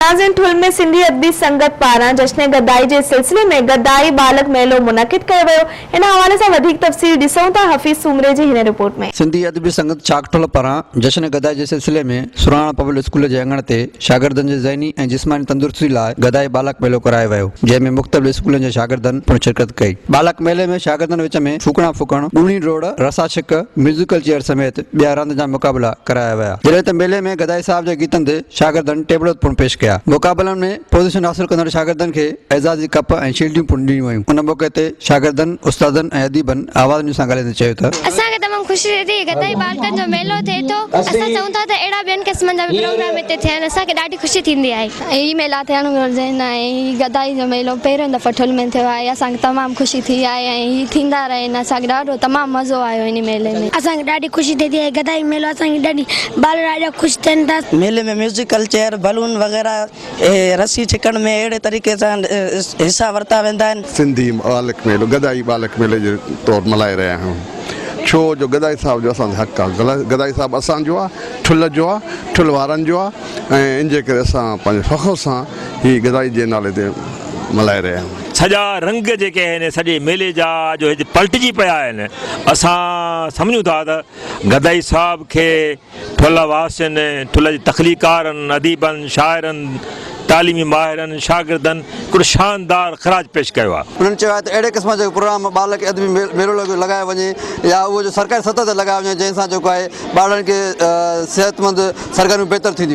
ناظرين ٺل ۾ سنڌي ادبي سنگت پاران جشن گدائي جي سلسلي ۾ گدائي ٻالڪ ميلو منعقد ڪيو ويو ان حوالي سان وڌيڪ تفصيل ڏسون ٿا حفيظ سومري جي هن رپورٽ ۾. سنڌي ادبي سنگت چاڪ ٺل پاران جشن گدائي جي سلسلي ۾ سرهاڻ پبلڪ اسڪول جي اڱڻ تي شاگردن جي ذهني ۽ جسماني تندرستي لاء گدائي ٻالڪ ميلو ڪرايو ويو جنهن ۾ مختلف اسڪولن جي شاگردن پڻ شرڪت ڪئي ٻالڪ ميلي ۾ شاگردن وچ ۾ ڦوڪڻا ڦوڪڻ، ڳوڻي ڊوڙ، رسا ڇڪ، ميوزيڪل چيئر سميت ٻيا راند جا مقابلا ڪرايا ويا جڏهن ته ميلي ۾ گدائي صاحب جي گيتن تي شاگردن ٽيبلو پڻ پيش ڪيا. مقابلن ۾ پوزيشن حاصل ڪندڙ شاگردن کي اعزازي ڪپ ۽ شيلڊيون پڻ ڏنيون ويون. ان موقعي تي شاگردن، استادن ۽ اديبن آواز نيوز سان ڳالهائيندي چيو ته. اسان کي تمام خوشي ٿئي ٿي گدائي ٻالڪن جو ميلو ٿئي ٿو. اسان چئون ٿا ته اهڙا ٻين قسمن جا به پروگرام هتي ٿين اسان کي ڏاڍي خوشي ٿيندي آهي. هي ميلا ٿيڻ گهرجن ۽ هي گدائي جو ميلو پهريون دفعو ٺل ۾ ٿيو آهي اسان کي تمام خوشي ٿي آهي ۽ هي ٿيندا رهن اسان کي ڏاڍو تمام مزو آيو هن ميلي ۾. اسان کي ڏاڍي خوشي ٿئي ٿي ۽ گدائي ميلو اسان کي ڏاڍي ٻالڙا ڏاڍا خوش ٿين ٿا. ميلي ۾ ميوزيڪل چيئر، بلون وغيره رسي ڇڪڻ ۾ اهڙي طريقي سان حصا ورتا ويندا آهن. سنڌي ٻالڪ ميلو گدائي ٻالڪ ميلي جي طور ملهائي رهيا آهيون ڇو جو گدائي صاحب جو اسان تي حق آهي گدائي صاحب اسان جو آهي ٺل جو آهي ٺل وارن جو آهي ۽ ان جي ڪري اسان پنهنجي فخر سان هي گدائي جي نالي تي ملهائي رهيا آهيون. سڄا رنگ جيڪي آهن سڄي ميلي جا جو هت پلٽجي پيا آهن اسان سمجهون ٿا ته گدائي صاحب کي ٺل واسين، ٺل جي تخليقڪارن، اديبن، شاعرن، تعليمي ماهرن، شاگردن هڪڙو شاندار خراج پيش ڪيو آهي. انهن چيو آهي ته اهڙي قسم جو پروگرام ٻالڪ ادبي ميلو لڳايو وڃي يا اهو جو سرڪاري سطح تي لڳايو وڃي جنهن سان جيڪو آهي ٻارڙن کي صحتمند سرگرميون بهتر ٿينديون.